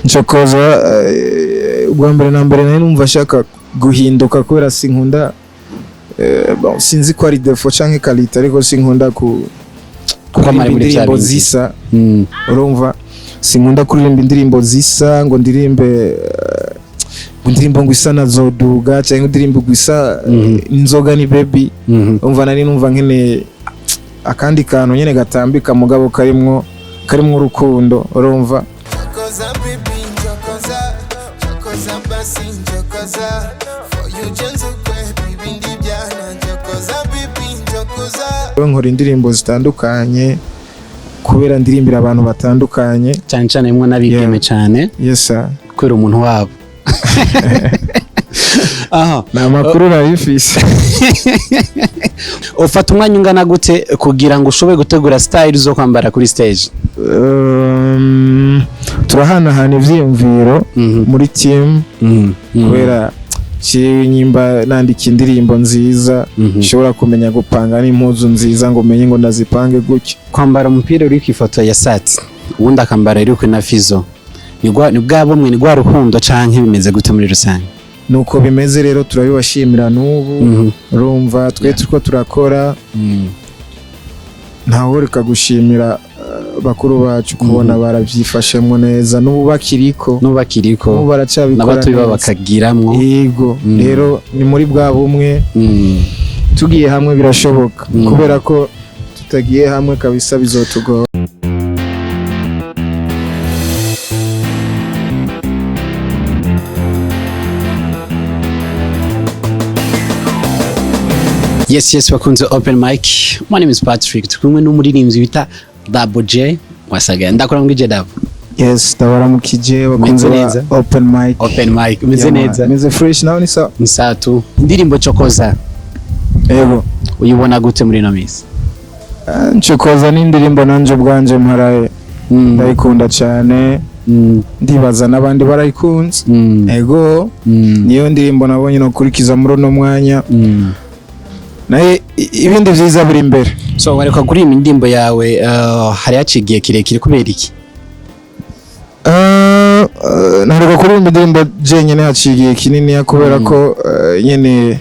Ncokoza, ubwa mbere na mbere nari numva ashaka guhinduka kubera sinkunda, bon, sinzi ko ari défaut canke qualité, ariko sinkunda ku Kwamara kuririmba muri vya indirimbo bindi. zisa. Urumva, sinkunda kuririmba indirimbo zisa, ngo ndirimbe ngo indirimbo ngo isa na zoduga cyangwa indirimbo ngo isa inzoga ni baby. Umva, nari numva nkeneye akandi kantu nyene gatambika, mugabo karimwo urukundo, urumva. Chokoza baby, chokoza, chokoza basi, chokoza. For you jenzukwe ibindi byana, chokoza baby, chokoza. Nkora indirimbo zitandukanye kubera ndirimbira abantu batandukanye. Cyane cyane harimwo n'abigeme cyane. Yes sir. Kubera umuntu wabo aha. Ni amakuru nabifise. Ufata umwanya ungana gute kugira ngo ushobore gutegura style zo kwambara kuri stage? Turahanahana ivyiyumviro muri team, kubera jewe nyimba nandika indirimbo nziza, nshobora kumenya gupanga n'impuzu nziza, ngo menye ngo ndazipange gutya. Kwambara umupira uri ku ifoto ya Sat, uwundi akambara iri kuri na Fizo, ni bwa bumwe, ni rwa rukundo, canke bimeze gute muri rusange? Nuko bimeze rero, turabibashimira n'ubu. Urumva, twe turiko turakora, ntawureka gushimira bakuru bacu kubona barabyifashemwo neza, n'ubu bakiriko. N'ubakiriko. N'ubu baracyabikora n'abatoyi babo neza. bakagiramwo. Yego. Rero ni muri bwa bumwe, tugiye hamwe birashoboka, kubera ko tutagiye hamwe kabisa bizotugora. Yes, bakunze Open Mic, my name is Patrick, turi kumwe n'umuririmbyi bita Double J wasaga. Ndakora muri J Double. Yes, ndabaramukije bakunze Umeze ba neza? Open Mic. Open Mic, umeze Yeah, man. neza? Meze fresh, nawe ni sawa? Ni sawa tu. Indirimbo Chokoza Yego. uyibona gute muri ino minsi? Ah, Ncokoza n'indirimbo nanje ubwanje mparaye, ndayikunda cyane. Ndibaza n'abandi barayikunze. Ego. Niyo ndirimbo nabonye nokurikiza muri uno mwanya, naye ibindi vyiza biri imbere. So wareka kuririmba indirimbo yawe, hari haciye igihe kirekire, kubera iki? Ntareka kuririmba indirimbo jenyine haciye igihe kinini kubera ko nyene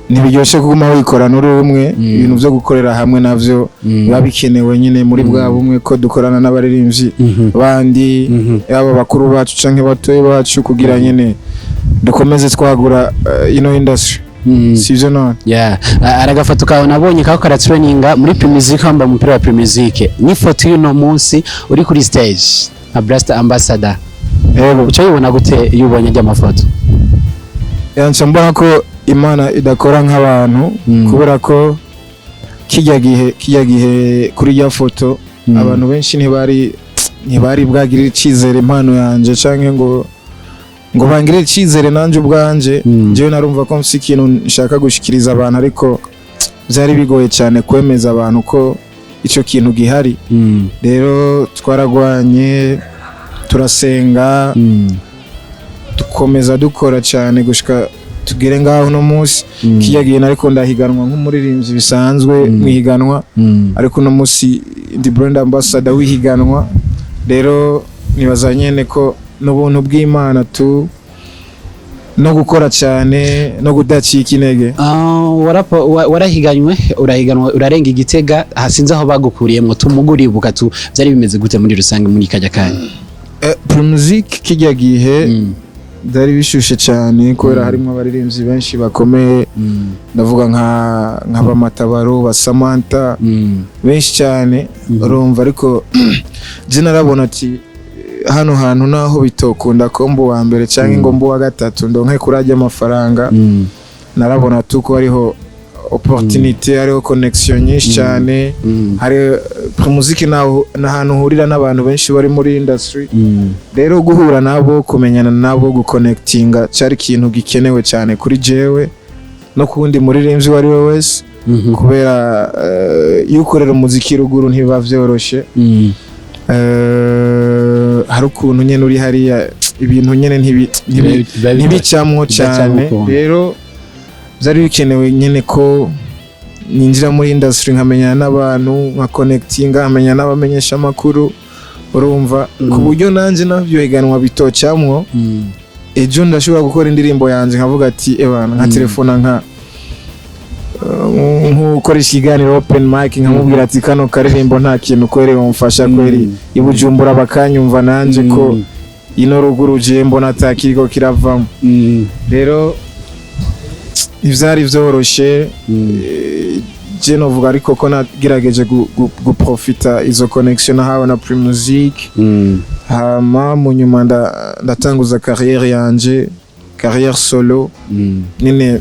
ntibiryoshe kuguma wikorana uri umwe. Ibintu vyo gukorera hamwe navyo biba bikenewe nyine muri bwa bumwe, ko dukorana n'abaririmbyi bandi, yaba bakuru bacu canke batoyi bacu, kugira nyene dukomeze twagura ino industry. Sivyo none? Yeah. Aragafoto kawe nabonye kako karatraininga muri Primusic, wambaye umupira wa Primusic, n'ifoto y'uno munsi uri kuri stage nka Brand Ambassador. Yego. Uca yibona gute iyo ubonye ajya amafoto? Yanca mbona ko Imana idakora nk'abantu, kubera ko kijya gihe kuri rya foto abantu benshi ntibari bwagirire icizere impano yanje, canke ngo bangirire icizere nanje ubwanje. Jewe narumva ko mfise ikintu nshaka gushikiriza abantu, ariko byari bigoye cyane kwemeza abantu ko ico kintu gihari. Rero twaragwanye, turasenga, dukomeza dukora cyane gushika tugere ngaho uno munsi. Kijya gihe nariko ndahiganwa nk'umuririmbyi bisanzwe mu ihiganwa, ariko uno munsi ndi brand ambassador w'ihiganwa. Rero nibaza nyene ko n'ubuntu bw'Imana tu, no gukora cyane, no kudacika intege. Ah, warahiganywe, urahiganwa, urarenga Igitega, sinzi aho bagukuriyemwo, tumuguribuka tu byari bimeze gute muri rusange muri kajya kanya? Primusic kijya gihe byari bishushe cyane, kubera harimo abaririmbyi benshi bakomeye. Ndavuga nka Bamatabaro, ba Samantha, benshi cyane, urumva. Ariko je narabona ati hano hantu naho bitokunda ko mba uwa mbere cyangwa ngo mba uwa gatatu ndonke kurajya amafaranga, narabona tu ko hariho opportunité, hariho connection nyinshi cyane. Hari Primusic naho ni ahantu uhurira n'abantu benshi bari muri industry. Rero guhura nabo, kumenyana nabo, guconnectinga cyari ikintu gikenewe cyane kuri jewe no ku wundi muririmbyi uwo ari we wese, kubera iyo ukorera umuziki ruguru ntibiba vyoroshe. Hari ukuntu nyene uri hariya, ibintu nyene ntibicamwo cyane. Ukuntu. Rero byari bikenewe nyene ko ninjira muri industry, nkamenyana n'abantu, nka connectinga, nkamenya n'abamenyesha amakuru. Urumva, ku buryo nanje navyo higanwa bitocamwo, ejo ndashobora gukora indirimbo yanje nkavuga ati: "Ebana", nka telefona nka nk'ukoresha ikiganiro open mic, nkamubwira ati: "Kano karirimbo nta kintu kweri wamfasha kweri i Bujumbura bakanyumva nanje, ko ino ruguru je mbona atakiriko kiravamo?" Rero ivyari vyoroshe. Je novuga ariko ko nagerageje guprofita izo connection nahawe na Primusic, hama mu nyuma ndatanguza carrière yanje, carrière solo nyine.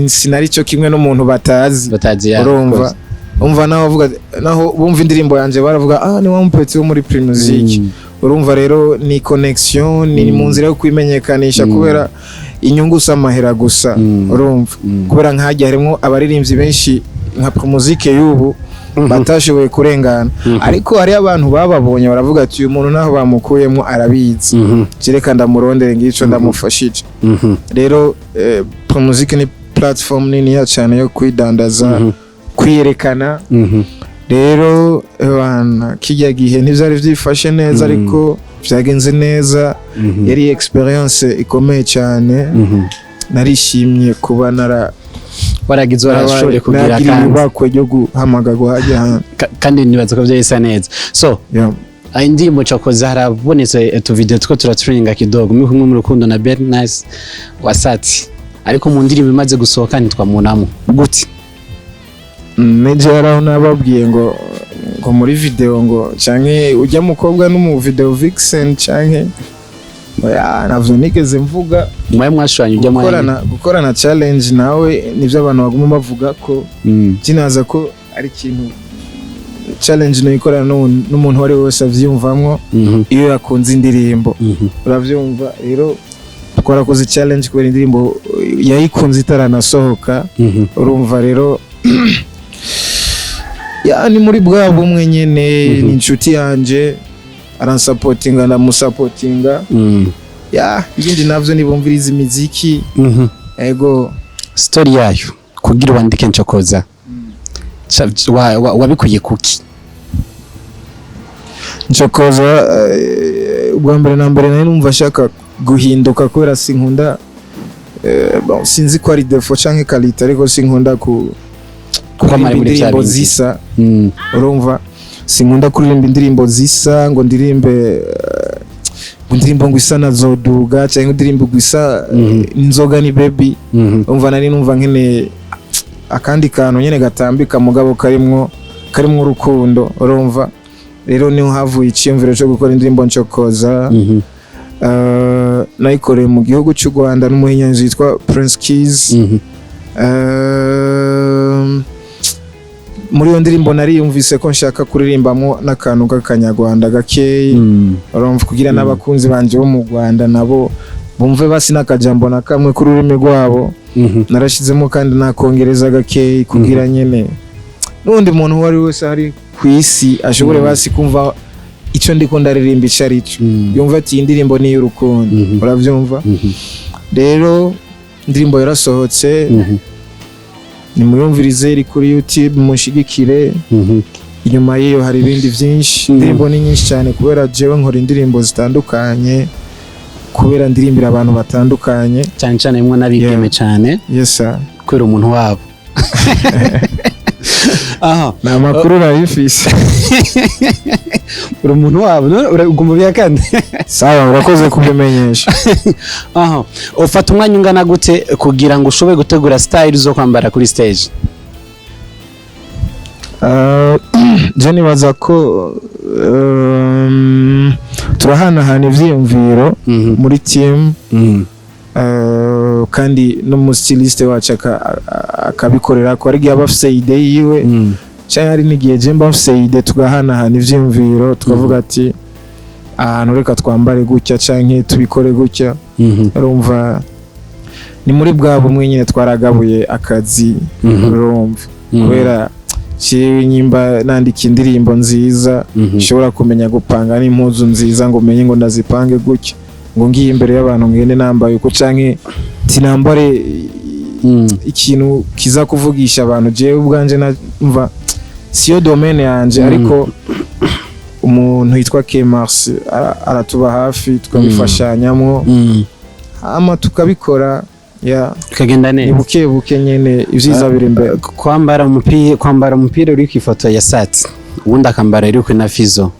Sinari cyo kimwe n'umuntu batazi. Batazi ya. Urumva, umva naho bavuga, naho bumva indirimbo yanje baravuga: "Ah, ni wa mupeti wo muri Primusic." Urumva rero ni connection, ni mu nzira yo kwimenyekanisha, kubera inyungu si amahera gusa. Urumva, kubera nk'hajya harimo abaririmbyi benshi nka Primusic y'ubu batashoboye kurengana, ariko hariyo abantu bababonye baravuga ati: "Uyu muntu naho bamukuyemo arabizi, reka ndamurondere ngico ndamufashije." Rero Primusic ni platform niniya cyane yo kwidandaza, kwiyerekana. Rero bana, kijya gihe ntibyari byifashe neza, ariko byagenze neza. Yari experience ikomeye cyane. Narishimye kuba nara Waragize, warashoboye kugira nagira kandi ibakwe ryo guhamagarwa hajya hantu. Kandi nibaza ko byari bisa neza, so indirimbo Cokoza, harabonetse utuvideo two turatrendinga kidogo muri kumwe mu rukundo na Bernice Wasati, ariko mu ndirimbo imaze gusohoka ntitwamunamo gute? Neje hari aho nababwiye ngo muri video ngo canke ujya mukobwa n'umu video vixen canke oya, navyo nigeze mvuga. Mwaye mwashwanye ujya mwanya. Gukorana challenge nawe nivyo abantu baguma bavuga ko kinaza ko ari ikintu challenge noyikorana n'umuntu uwo ari we wese avyiyumvamwo iyo yakunze indirimbo. Uravyumva rero, twarakoze challenge kubera indirimbo yayikunze itaranasohoka. Urumva rero, ya ni muri bwa bumwe nyene. Ni inshuti yanje, aransapotinga, ndamusapotinga. Ya, ibindi navyo nibumviriza imiziki. Ego. Story yayo kugira wandike Ncokoza, wabikuye kuki? Ncokoza, ubwa mbere na mbere nari numva ashaka guhinduka, kubera sinkunda, bon, sinzi ko ari défaut canke qualité, ariko sinkunda ku Kwamara kuririmba muri vya indirimbo bindi. zisa. Urumva, sinkunda kuririmba indirimbo zisa, ngo ndirimbe ngo indirimbo ngo isa na zoduga, cyangwa indirimbo ngo isa inzoga ni baby. Umva, nari numva nkeneye akandi kantu nyene gatambika, mugabo karimwo urukundo. Urumva rero, niho havuye iciyumviro cyo gukora indirimbo Ncokoza. Nayikoreye mu gihugu cy'u Rwanda n'umuhinyanzi witwa Prince Keys. Muri iyo ndirimbo nariyumvise ko nshaka kuririmbamo n'akantu k'akanyarwanda gakeyi. Urumva, kugira n'abakunzi banje bo mu Rwanda nabo bumve basi n'akajambo na kamwe k'ururimi rwabo. Narashyizemo kandi nakongereza gakeyi, kugira nyene n'undi muntu uwo ari we wese ari ku isi ashobore basi kumva icyo ndiko ndaririmba icyo ari cyo, yumva ati: "Iyi ndirimbo ni iy'urukundo." Urabyumva? Rero indirimbo yarasohotse, nimuyumvirize, iri kuri YouTube, mushigikire. Inyuma y'iyo hari ibindi byinshi. Indirimbo ni nyinshi cyane, kubera jewe nkora indirimbo zitandukanye, kubera ndirimbira abantu batandukanye. Cyane cyane harimwo n'abigeme cyane. Yes sir. Kubera umuntu wabo aha. Ni amakuru urayifise. Uri umuntu wabo none uraguma ubihakane? Sawa, urakoze kubimenyesha. Aha, ufata umwanya ungana gute kugira ngo ushobore gutegura style zo kwambara kuri stage? Je nibaza ko turahanahana ivyiyumviro muri team, kandi n'umustyliste wacu akabikorera ko hari igihe aba afise idée yiwe, canke hari n'igihe je mba mfise idée, tugahanahana ivyiyumviro, tukavuga ati: "Ahantu reka twambare gutya canke tubikore gutya." Urumva, ni muri bwa bumwe nyine, twaragabuye akazi. Urumva, kubera jewe nyimba nandika indirimbo nziza, nshobora kumenya gupanga n'impuzu nziza, ngo umenye ngo ndazipange gutya, ngo ngiye imbere y'abantu ngende nambaye uko, canke tinambare ikintu kiza kuvugisha abantu. Jewe ubwanje numva siyo domaine yanje, ariko Umuntu yitwa K Mars aratuba hafi, tukabifashanyamwo, hama tukabikora ya. Bikagenda Ni neza. Buke buke nyene, ivyiza biri imbere. Kwambara umupira uri ku ifoto ya Sat, uwundi akambara iri na Fizo,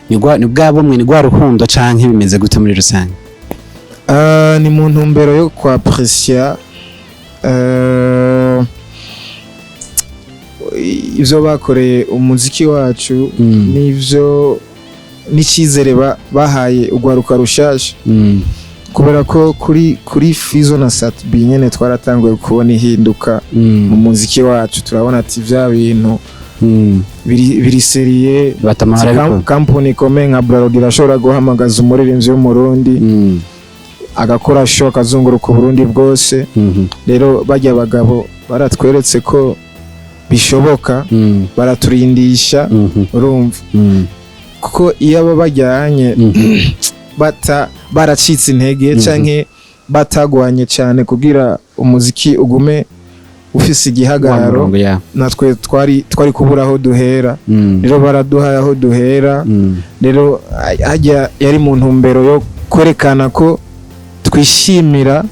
ni bwa bumwe, ni rwa rukundo, canke bimeze gute muri rusange? Ni mu ntumbero yo kwa apprécier ivyo bakoreye umuziki wacu n'ivyo n'icyizere bahaye urwaruka rushasha, kubera ko kuri Fizo na Sat-B nyene twaratanguye kubona ihinduka mu muziki wacu. Turabona ati vya bintu biri sérieux. Batamara ariko. Kampuni ikomeye nka Brarudi irashobora guhamagaza umuririmbyi w'Umurundi, agakora show, akazunguruka Uburundi bwose. Rero bajya abagabo baratweretse ko bishoboka, baraturindisha, urumva, kuko iyo abo bajyanye bata baracitse intege canke batagwanye cyane kugira umuziki ugume ufise igihagararo, Wa murongo, ya. natwe twari kubura aho duhera. Rero baraduhaye aho duhera. Rero hajya yari mu ntumbero yo kwerekana ko twishimira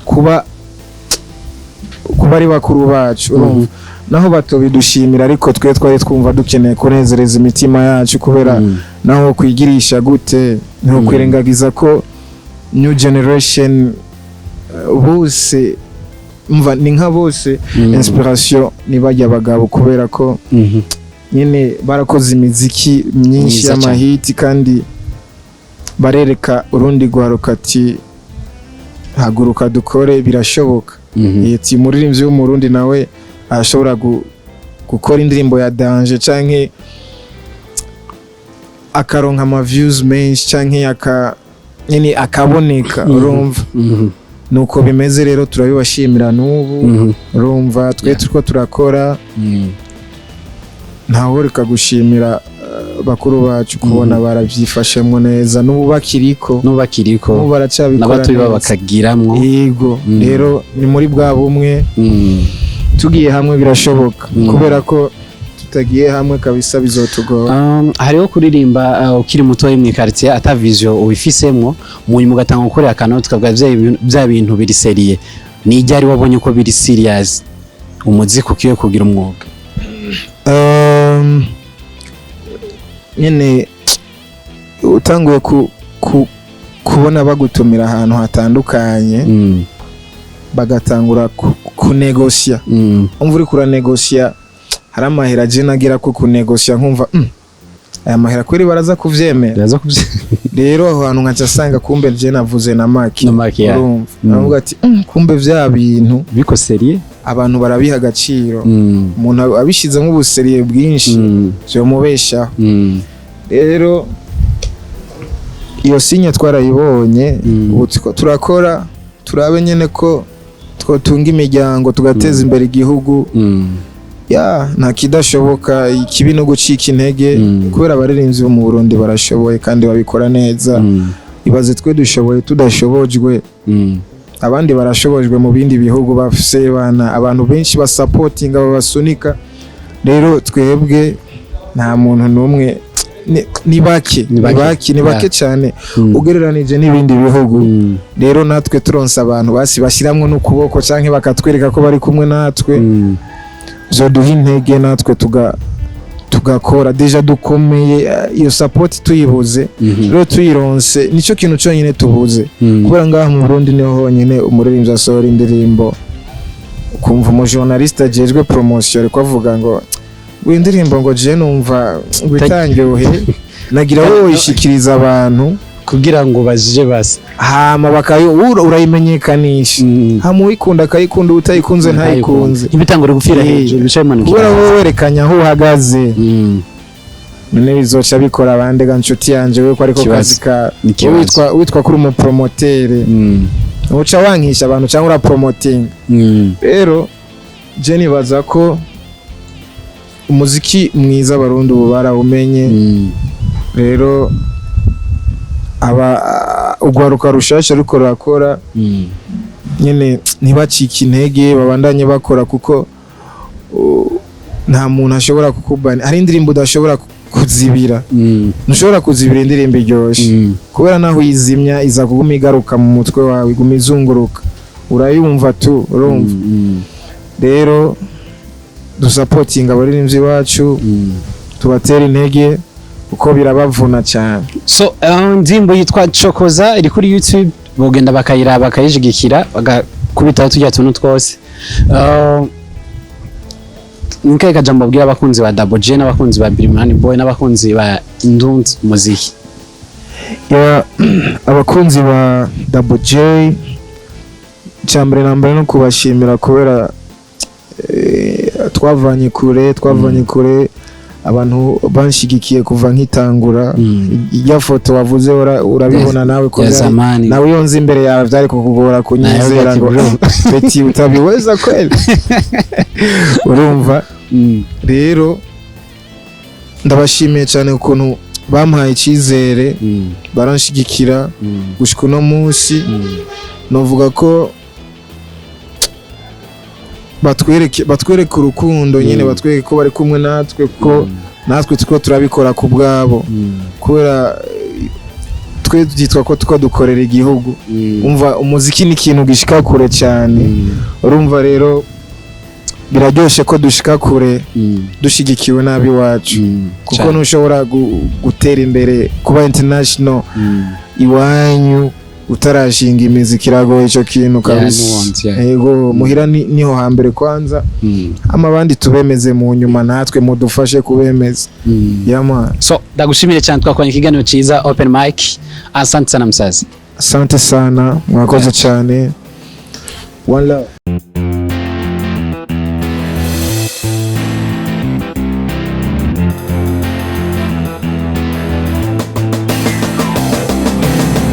kuba ari bakuru bacu, urumva, naho batobidushimira, ariko twe twari twumva dukeneye kunezereza imitima yacu, kubera naho kwigirisha gute niho kwirengagiza ko new generation, bose mva ni nka bose, inspiration ni bajya abagabo, kubera ko nyine barakoze imiziki myinshi Myiza cyane. y'amahiti, kandi barereka urundi rwaruka ati haguruka dukore, birashoboka. Ati umuririmbyi w'Umurundi nawe arashobora gukora indirimbo ya danger, canke akaronka ama views menshi, canke aka nyine akaboneka, urumva. Nuko bimeze rero, turabibashimira n'ubu, urumva, twe turiko turakora. Ntawureka gushimira bakuru bacu kubona barabyifashemwo neza, n'ubu bakiriko. N'ubakiriko. N'ubu baracyabikora N'abatoyi babo neza. bakagiramwo. Yego. Rero ni muri bwa bumwe, tugiye hamwe birashoboka, kubera ko tutagiye hamwe kabisa bizotugora. Hariho kuririmba ukiri mutoyi mu quartier ata vision ubifisemwo, mu nyuma ugatanga gukorera akantu, tukavuga bya bintu biri sérieux. Ni ryari wabonye ko biri serious, umuziki ukiye kugira umwuga? Nyene utanguye kubona bagutumira ahantu hatandukanye, bagatangura kunegosya, umva uriko uranegosya, hari amahera je nagira ko kunegosya nkumva aya mahera kweri baraza kuvyemera? Biraza kubye. Rero aho hantu nkaca asanga kumbe je navuze na make. Na make, ya. Urumva, aravuga ati kumbe vya bintu Biko sérieux. abantu barabiha agaciro." Umuntu abishizemo ubu sérieux bwinshi, vyomubeshaho. Rero iyo signe twarayibonye. Ubu turiko turakora, turabe nyene ko twotunga imiryango, tugateza imbere igihugu. Ya, nta kidashoboka, ikibi no gucika intege, kubera abaririmbyi bo mu Burundi barashoboye kandi babikora neza. Ibaze twe dushoboye tudashobojwe. Abandi barashobojwe mu bindi bihugu, bafise bana abantu benshi basapotinga, babasunika. Rero twebwe nta muntu n'umwe, ni bake. Ni Ni bake. bake, ni bake cyane ugereranije n'ibindi bihugu. Rero natwe turonse abantu basi bashiramwo n'ukuboko, canke bakatwereka ko bari kumwe natwe, vyoduha intege natwe tugakora. Déjà dukomeye, iyo support tuyibuze. Rero tuyironse, nicyo kintu cyonyine tubuze, kubera ngaha mu Burundi niho honyine umuririmbyi asohora indirimbo, ukumva umujournaliste ajejwe promotion ariko avuga ngo indirimbo ngo je numva ngo itanyohe, nagira wowe uyishikiriza abantu kugira ngo bazije basi. Hama bakayo urayimenyekanisha, hama uyikunda akayikunda, utayikunze ntayikunze. Ntibitangure gupfira hejuru, bicaye bimanukira Kubera hasi. wowe werekanye aho uhagaze, none bizoca bikora abandi ga nshuti yanje, we ko ariko Ikibazo. kazi ka Ni ikibazo. witwa kuri umupromotere, uca wankisha abantu cyangwa urapromotinga. Rero je nibaza ko umuziki mwiza Abarundi ubu barawumenye. Rero aba ugwaruka rushasha ruko rurakora, nyene ntibacike intege, babandanye bakora, kuko nta muntu ashobora kukubana. Hari indirimbo udashobora kuzibira. Ntushobora kuzibira indirimbo iryoshe, kubera naho uyizimya iza kuguma igaruka mu mutwe wawe, iguma izunguruka, urayumva tu, urumva. Rero dusapotinga abaririmbyi bacu, tubatera intege kuko birabavuna cyane. So indirimbo yitwa Chokoza iri kuri YouTube, bogenda bakayiraba, bakayishigikira, bagakubitaho tujya tuntu twose. Nikahe kajambo babwira abakunzi ba Double J n'abakunzi ba Birimani Boy n'abakunzi ba Indundi Muziki? Yeah, abakunzi ba Double J, icya mbere na mbere no kubashimira kubera twavanye kure, twavanye kure. Abantu banshigikiye kuva nkitangura. Ijya foto wavuze urabibona nawe ko ya zamani. Nawe iyo nzi imbere yawe byari kukugora kunyizera ngo Nawe petit, utabiweza kweli, urumva. Rero ndabashimiye cyane ukuntu bampaye icyizere, baranshigikira gushika uno munsi. Novuga ko batwereke urukundo nyine, batwereke ko bari kumwe natwe, ko natwe turiko turabikora ku bwabo, kubera twe byitwa ko tuko dukorera igihugu. Umva, umuziki ni ikintu gishika kure cyane. Urumva rero biraryoshe ko dushika kure dushigikiwe n'ab'iwacu, kuko ntushobora gutera imbere, kuba international iwanyu utarashinga imizi, kiragoye icyo kintu kabisa. Nuance, yeah. Yego, muhira niho hambere kwanza, ama abandi tubemeze mu nyuma, natwe mudufashe kubemeza. Yeah man. So ndagushimire cyane, twakoranye ikiganiro cyiza, open mic. Asante sana msazi. Asante sana, mwakoze cyane. One love.